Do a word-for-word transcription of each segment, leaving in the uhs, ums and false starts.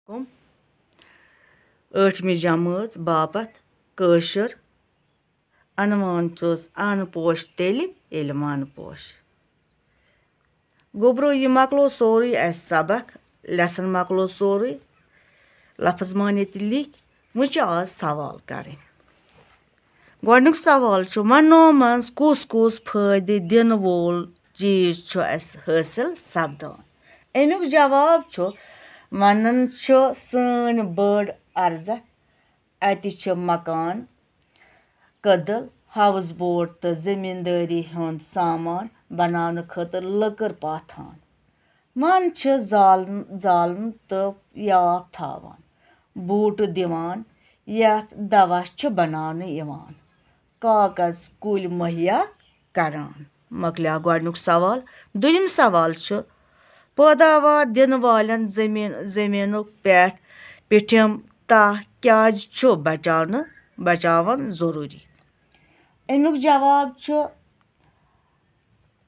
کم؟ ٲٹھمہِ جمٲژ باپتھ کٲشُر عنوان چھُس اَن پوش تیٚلہِ ییٚلہِ وَن پوش۔ گوٚبرو، یہِ مۄکلو سورُے اَسہِ سبق، lesson مۄکلو سورُے، لفظ مٲنِتھ تہِ لیکھ۔ وۄنۍ چھِ آز سوال کَرٕنۍ۔ گۄڈٕنیُک سوال چھُ، وَنو منٛز کُس کُس فٲیدٕ دِنہٕ وول چیٖز چھُ اَسہِ حٲصِل سپدان؟ اَمیُک جواب چھُ، وَنَن چھُ سٲنۍ بٔڑ عرضت۔ اَتہِ چھِ مکان، کٔدٕل، house boat تہٕ زٔمیٖندٲری ہُنٛد سامان بناونہٕ خٲطرٕ لٔکٕر پاتھان۔ من چھِ زالن، زالن تہٕ یاپھ تھاوان، بوٗٹہٕ دِوان، یَتھ دوا چھِ بناونہٕ یِوان، کاغذ کُلۍ مُہیا کران۔ مۄکلیو گۄڈٕنیُک سوال۔ دوٚیِم سوال چھُ، پٲداوار دِنہٕ والٮ۪ن زٔمیٖن، زٔمیٖنُک پٮ۪ٹھ، پیٚٹھِم تاہ کیٛازِ چھُ بچاونہٕ، بچاوُن ضروٗری؟ اَمیُک جواب چھُ،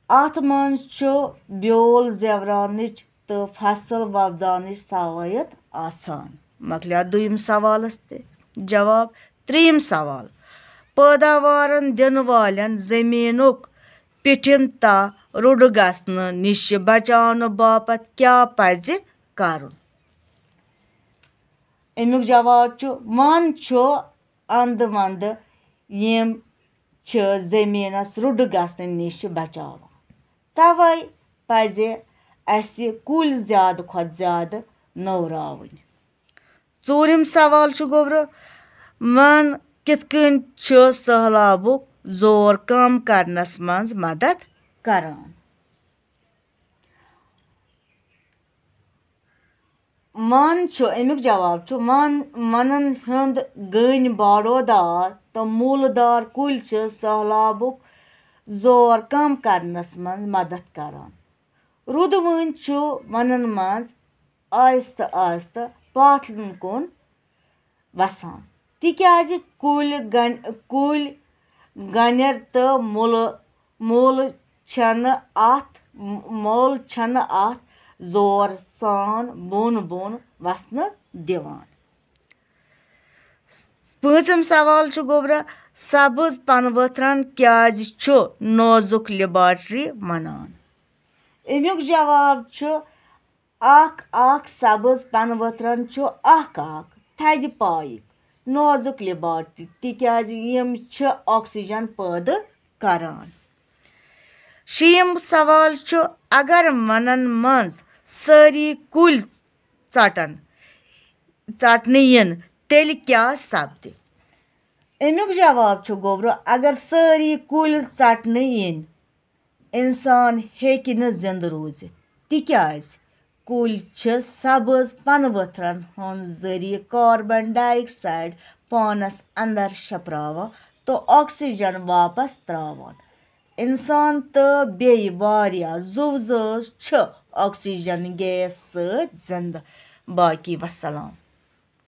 اَتھ منٛز چھُ بیول زٮ۪ورانٕچ تہٕ فصل وۄپداونٕچ صلٲحیت آسان۔ مۄکلیو دوٚیِم سوالَس تہِ جواب۔ ترٛیٚیِم سوال، پٲداوارَن دِنہٕ والٮ۪ن زٔمیٖنُک پیٚٹھِم تاہ رُڈٕ گژھنہٕ نِش بچاونہٕ باپتھ کیٛاہ پَزِ کرُن؟ اَمیُک جواب چھُ، وَن چھُ اَندٕ وَندٕ یِم چھِ زٔمیٖنَس رُڈٕ گژھنہٕ نِش بچاوان۔ تَوَے پَزِ اَسہِ کُلۍ زیادٕ کھۄتہٕ زیادٕ نٔوراوٕنۍ۔ ژوٗرِم سوال چھُ، گوٚبرٕ، وَن کِتھ کٔنۍ چھُ سٔہلابُک زور کم کرنَس منٛز مدد کران؟ وَن چھُ، اَمیُک جواب چھُ، وَن، وَنَن ہُنٛد گٔنۍ باڈودار تہٕ موٗلہٕ دار کُلۍ چھِ سٔہلابُک زور کم کرنَس منٛز مدد کران۔ رُدٕ وٲنۍ چھُ وَنَن منٛز آہستہٕ آہستہٕ پاتھلَن کُن وَسان، تِکیٛازِ کُلۍ گن-، کُلۍ گنٮ۪ر تہٕ مُلہٕ، مُلہٕ چھَنہٕ اَتھ، مُل چھَنہٕ اَتھ زور سان بۄن بۄن وَسنہٕ دِوان۔ پٲنٛژِم سوال چھُ، گوٚبرا، سبٕز پنہٕ ؤتھرَن کیٛازِ چھُ نازُک لیبارٹری وَنان؟ اَمیُک جواب چھُ، اکھ اکھ سبٕز پنہٕ ؤتھرَن چھُ اکھ اکھ تھدِ پایِک نازُک لیبارٹری، تِکیٛازِ یِم چھِ آکسیجن پٲدٕ کران۔ شیٚیِم سوال چھُ، اگر وَنَن منٛز سٲری کُلۍ ژَٹَن، ژَٹنہٕ یِن، تیٚلہِ کیٛاہ سپدِ؟ اَمیُک جواب چھُ، گوٚبرو، اگر سٲری کُلۍ ژَٹنہٕ یِن، اِنسان ہیٚکہِ نہٕ زِنٛدٕ روٗزِتھ، تِکیٛازِ کُلۍ چھِ سبٕز پنہٕ ؤتھرَن ہُنٛد ذٔریعہٕ کاربن ڈائی آکسائیڈ پانَس اندر شپراوان تہٕ آکسیجن واپس تراوان۔ اِنسان تہٕ بیٚیہِ واریاہ زُو زٲژ چھِ آکسیجن گیس سۭتۍ زِنٛدٕ۔ باقی وسلام۔